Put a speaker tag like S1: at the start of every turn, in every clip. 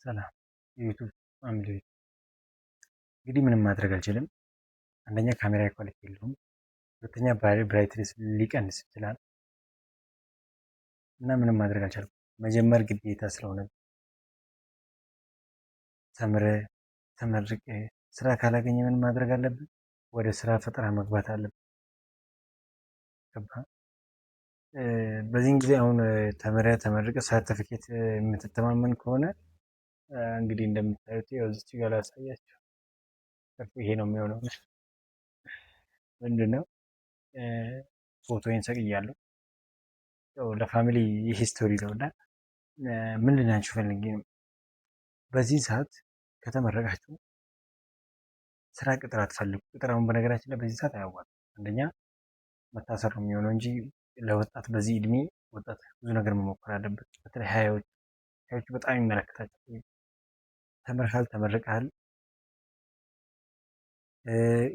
S1: ሰላም የ YouTube family፣ እንግዲህ ምንም ማድረግ አልችልም። አንደኛ ካሜራ quality የለውም፣ ሁለተኛ brightness ሊቀንስ ይችላል እና ምንም ማድረግ አልቻልኩም። መጀመር ግዴታ ስለሆነ ተምረህ ተመርቀህ ስራ ካላገኘ ምን ማድረግ አለብን? ወደ ስራ ፈጠራ መግባት አለብን። ገባህ? በዚህን ጊዜ አሁን ተምረህ ተመርቀህ ሰርተፊኬት የምትተማመን ከሆነ እንግዲህ እንደምታዩት ያው እዚች ጋር ላሳያችሁ፣ ይሄ ነው የሚሆነው። ምንድነው፣ ፎቶዬን ሰቅያለሁ። ያው ለ family history ነው እና ምን ልላችሁ ፈልጌ ነው፣ በዚህ ሰዓት ከተመረቃችሁ ስራ ቅጥር አትፈልጉ። ቅጥር አሁን በነገራችን ላይ በዚህ ሰዓት አያዋጣም። አንደኛ መታሰር ነው የሚሆነው እንጂ ለወጣት በዚህ እድሜ ወጣት ብዙ ነገር መሞከር አለበት። በተለይ 20ዎቹ፣ 20ዎቹ በጣም ይመለከታቸው። ተምረሃል፣ ተመርቀሃል፣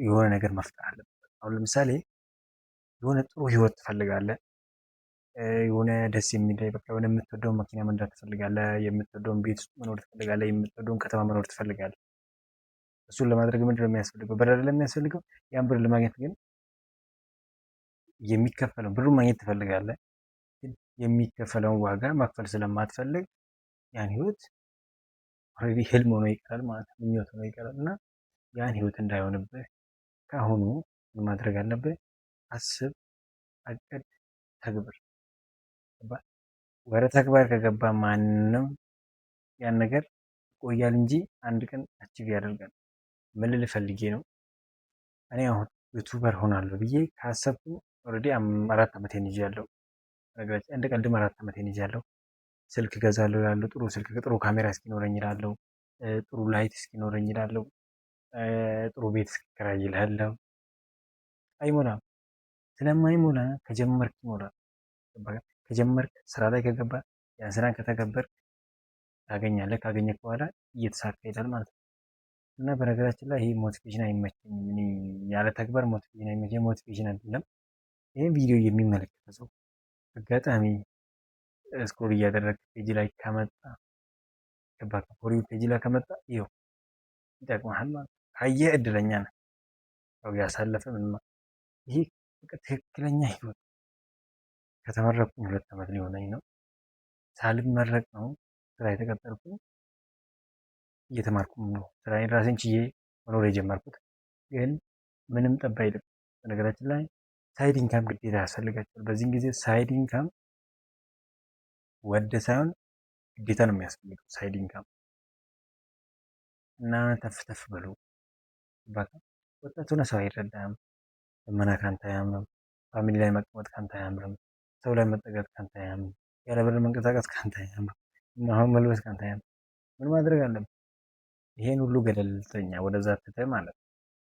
S1: የሆነ ነገር መፍጠር አለበት። አሁን ለምሳሌ የሆነ ጥሩ ህይወት ትፈልጋለህ። የሆነ ደስ የሚል በቃ የሆነ የምትወደውን መኪና መንዳት ትፈልጋለህ። የምትወደውን ቤት ውስጥ መኖር ትፈልጋለህ። የምትወደውን ከተማ መኖር ትፈልጋለህ። እሱን ለማድረግ ምንድን ነው የሚያስፈልገው? ብር አይደለም የሚያስፈልገው? ያን ብር ለማግኘት ግን የሚከፈለው ብሩን ማግኘት ትፈልጋለህ፣ ግን የሚከፈለውን ዋጋ መክፈል ስለማትፈልግ ያን ህይወት already ህልም ሆኖ ይቀራል ማለት ነው፣ ምኞት ሆኖ ይቀራል። እና ያን ህይወት እንዳይሆንብህ ከአሁኑ ምን ማድረግ አለብህ? አስብ፣ አቅድ፣ ተግብር። ወደ ተግባር ከገባ ማንም ያን ነገር ይቆያል እንጂ አንድ ቀን achieve ያደርጋል። ምን ልል ፈልጌ ነው? እኔ አሁን YouTuber ሆናለሁ ብዬ ካሰብኩ already 4 ዓመቴን ይዣለሁ። ነገራችን እንደ ቀልድም 4 ዓመቴን ይዣለሁ። ስልክ እገዛለሁ እላለሁ። ጥሩ ስልክ፣ ጥሩ ካሜራ እስኪኖረኝ እላለሁ። ጥሩ light እስኪኖረኝ እላለሁ። ጥሩ ቤት እስኪከራይ እላለሁ። አይሞላም። ስለማይሞላ ከጀመርክ ይሞላል። ከጀመርክ፣ ስራ ላይ ከገባ፣ ያን ስራን ከተገበርክ ታገኛለህ። ካገኘህ በኋላ እየተሳካ ይሄዳል ማለት ነው። እና በነገራችን ላይ ይሄ motivation አይመቸኝም። እኔ ያለ ተግባር motivation አይመቸኝም። Motivation አይደለም። ይህን ቪዲዮ የሚመለከተ ሰው አጋጣሚ scroll እያደረገ page ላይ ከመጣ፣ ገባ for you page ላይ ከመጣ ይኸው ይጠቅመሃል ማለት ነው። ካየህ እድለኛ ነህ። ያው ያሳለፈ ምንም ይሄ ትክክለኛ ህይወት። ከተመረቅኩኝ 2 ዓመት ሊሆነኝ ነው። ሳልመረቅ ነው ስራ የተቀጠርኩኝ። እየተማርኩም ነው ስራዬን ራሴን ችዬ መኖር የጀመርኩት። ግን ምንም ጠብ አይልም። በነገራችን ላይ side income ግዴታ ያስፈልጋቸዋል። በዚህን ጊዜ side income ወደ ሳይሆን ግዴታ ነው የሚያስፈልገው side income። እና ተፍ ተፍ በሉ። ወጣት ሆነ ሰው አይረዳም። ልመና ካንተ አያምርም። Family ላይ መቀመጥ ካንተ አያምርም። ሰው ላይ መጠጋት ካንተ አያምርም። ያለ ብር መንቀሳቀስ ካንተ አያምርም። አሁን መልበስ ካንተ አያምርም። ምን ማድረግ አለብን? ይሄን ሁሉ ገለልተኛ ወደዛ ትተህ ማለት ነው።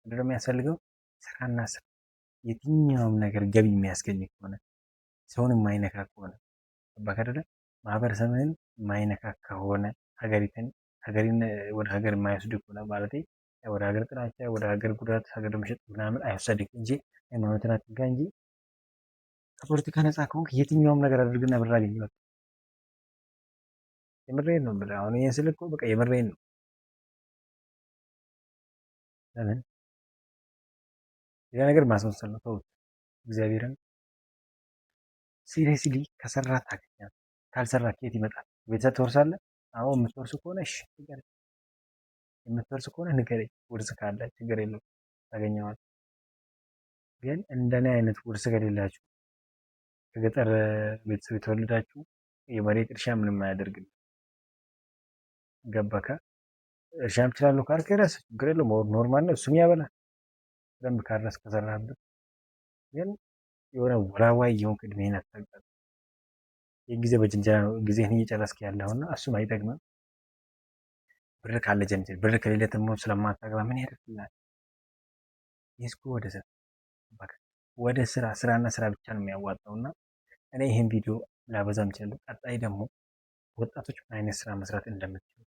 S1: ምንድነው የሚያስፈልገው? ስራና ስራ። የትኛውም ነገር ገቢ የሚያስገኝ ከሆነ፣ ሰውን የማይነካ ከሆነ፣ ገባህ አይደለ? ማህበረሰብህን የማይነካ ከሆነ፣ ሀገሪትን ሀገሪን ወደ ሀገር የማይወስድ ከሆነ፣ ማለት ወደ ሀገር ጥላቻ፣ ወደ ሀገር ጉዳት፣ ሀገር መሸጥ ምናምን አይወሰድክ እንጂ፣ ሃይማኖትን አትንካ እንጂ፣ ከፖለቲካ ነፃ ከሆንክ የትኛውም ነገር አድርግና ብር አግኝ። በቃ የምሬን ነው የምልህ። አሁን ይሄን ስልህ እኮ በቃ የምሬን ነው። ለምን ሌላ ነገር ማስመሰል ነው? ተውት። እግዚአብሔርን seriously ከሰራ ታገኛለህ። ካልሰራ ከየት ይመጣል? ቤተሰብ ትወርሳለህ? አዎ፣ የምትወርስ ከሆነ እሺ ንገረኝ። የምትወርስ ከሆነ ንገረኝ። ውርስ ካለ ችግር የለውም፣ ታገኘዋለህ። ግን እንደኔ አይነት ውርስ ከሌላችሁ፣ ከገጠር ቤተሰብ የተወለዳችሁ፣ የመሬት እርሻ ምንም አያደርግም። ገባከ? እርሻም እችላለሁ ካልክ የራስህ ችግር የለውም፣ normal ነው። እሱም ያበላል በደንብ ካረስ ከሰራህበት። ግን የሆነ ወላዋይ የሆንክ እድሜህን አታቃጥል። ይህ ጊዜ በጅንጀና ነው ጊዜህን እየጨረስክ ያለውና እሱም አይጠቅምም። ብር ካለ ጀንጅን፣ ብር ከሌለ ደግሞ ስለማታገባ ምን ያደርግልሃል? ይህ ወደ ስራ፣ ወደ ስራ፣ ስራና ስራ ብቻ ነው የሚያዋጣው። እና እኔ ይህን ቪዲዮ ላበዛም እችላለሁ። ቀጣይ ደግሞ ወጣቶች ምን አይነት ስራ መስራት እንደምትችሉ